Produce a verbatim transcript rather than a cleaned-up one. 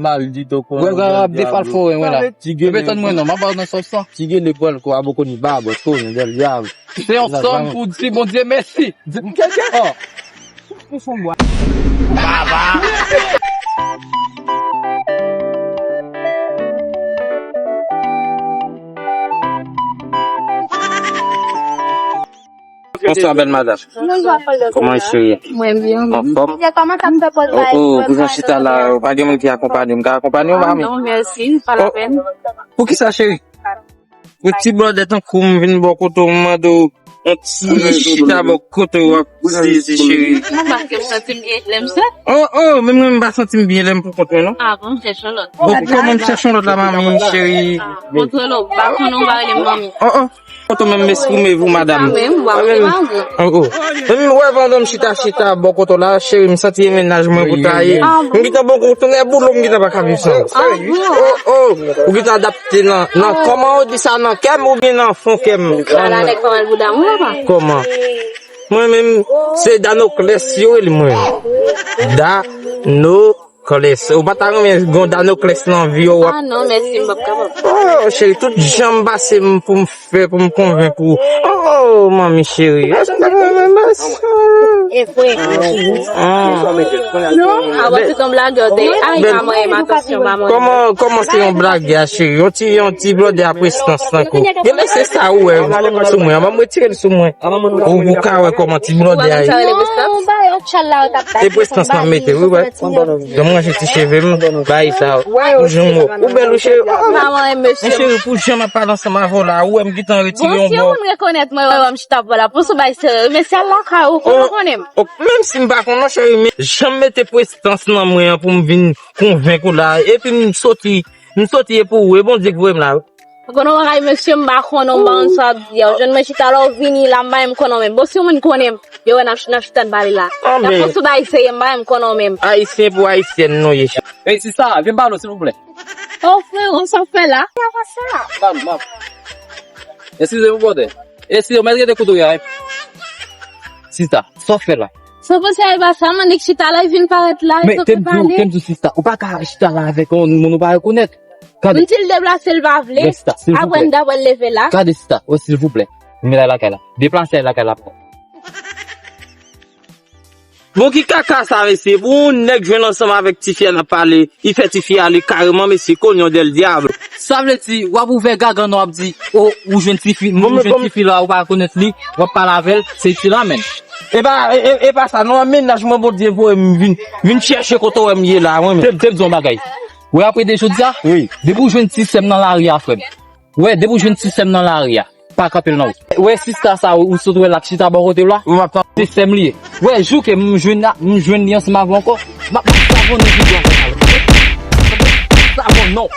Maldito kono. Wè, wè, wè, defalfo, wè, wè la. Ti gele. Epi tann mwen non, m ap ba w nan sòs lan. Ti gele pran l kou abokoni babòt kono del diab. Se yon sòm pou di Bondye mèsi. Di kèkè. Oh. Ou fon bwa. Bonswa, bèl madanm. Kòman w ye, cheri? Mwen byen. Anfòm? Oh, oh, pou jan chita la, pa gen moun ki akonpanye m. M ka akonpanye w, mami? Ah, non, mèsi, pa lapèn. Poukisa, cheri? Yon ti blòdè tankou m vin bò kote w, m mande w yon ti chita bò kote w, w ap zizi, cheri. Mwen paske m santi m byen lè m sèl. Oh, oh, menm mwen, m pa santi m byen lè m pou kont mwen, non. Ah, bon, m chèche yon lòt. Bon, kòman m chèche yon lòt la, mami, cheri? Kontwole w, pa konnen w pa rele m manmi. Oh, oh. Kote w menm, m'exprimez-vous, madame. Sa menm, w ap rele manmi. Oh, oh. Menm wè pandan m chita, chita bò kote w la, cheri, m santi e mennaj mwen pou ta ye. Ah, bon? M gentan bon kou tounen boulon, m gentan pa ka viv san ou. Ah, bon? Oh, oh. Ou gentan adapte nan, nan, kòman w di sa, nan kè m oubyen nan fon kè m? Ala nèg pa mal pou damou, papa. Kòman? Mwen menm, se Danoklès yo rele mwen. Danoklès. Ou pa ta renmen gon Danoklès nan vi w, w ap... Ah non, mèsi, m p ap kapab. Oh, cheri, tout jan m pase m pou m fè, pou m konvenk ou. Oh, manmi cheri. E vre. Ah. Non, avan tout yon blagè, w te... Ay, pa mwen, m atansyon, pa mwen. Kòman, kòman se yon blagè, cheri? Yon ti, yon ti blòdè a prestans tankou. Gen mesye sa ou wè sou mwen, an ban m retire l sou mwen. Ou, ou ka wè kòman ti blòdè a ye. E prestans m ap mete, wi, wè. Jan m ranje ti cheve m, bay sa. Ou jan w, ou bèl, wi, cheri. Maman e mesye. Men cheri, pou jan m ap pale ansanm avè w la, ou wè m gentan retire yon bò. Bon, si yon moun rekonèt mwen, wè m chita bò la, pou sou bay serye, men si al lakay ou, konnen w konnen m. Oh, menm si m pa konnen w, cheri, men jan m mete prestans nan mwen an pou m vin konvenk ou la, epi m soti, m soti e pou ou, e Bondye k voye m la, wi. Ou konnen w bagay mesye, m pa konnen w, m pa konn sa w ap di a. Ou jwenn mwen chita la, w vini la, m pa menm konnen w menm. Bon, si yon moun konnen m, yo wè n ap, n ap chita n pale la. N ap fè sou bagay serye, m pa menm konnen w menm. Ayisyen pou ayisyèn nou ye. Ey, sista, vin ba nou, silvouplè. Oh, frewo, sa w fè la? Ban m, ban m. Eskize m, brother. Eskize m, mèt rete kote w ye a, wi. Sista, sa w fè la? San panse a e pa sa, man, nèg chita la, e vin parèt la, e sòt pale. Men te m di w, te m di w, sista, ou pa ka chita la avèk yon moun ou pa rekonèt. Gade. M di l deplase, l pa vle. Apre m ta pral leve la. Gade, sista, oh, silvouplè. Men la lakay la. Deplase al lakay la. Bon, ki kaka sa, mesye? Pou yon nèg jwenn ansanm avèk tifi a n ap pale, li fè tifi a ale kareman, mesye, konyon del diablo. Sa vle di, w ap ouvè gagann w, w ap di, oh, ou jwenn tifi, m jwenn tifi la, ou pa rekonèt li, w ap pale avè l, se ti la menm. E pa, e, e, e pa sa, non, mennaj mwen, Bondye voye m vin, vin chèche kote w wè m ye la, mwen menm. Te, te m di yon bagay. Wè, apre de jodi a, wi, depi w jwenn ti sè m nan lari a, frè m. Wè, depi w jwenn ti sè m nan lari a, pa kanpe l nan wout. Wè sista sa ou, ou sot wè l ap chita bò kote w la? Wi, m ap tann. Se sè m li ye. Wè, jou ke m jwenn, m jwenn li ansanm avè w ankò, m ap, m ap savonnen figi w ankò. Savon non.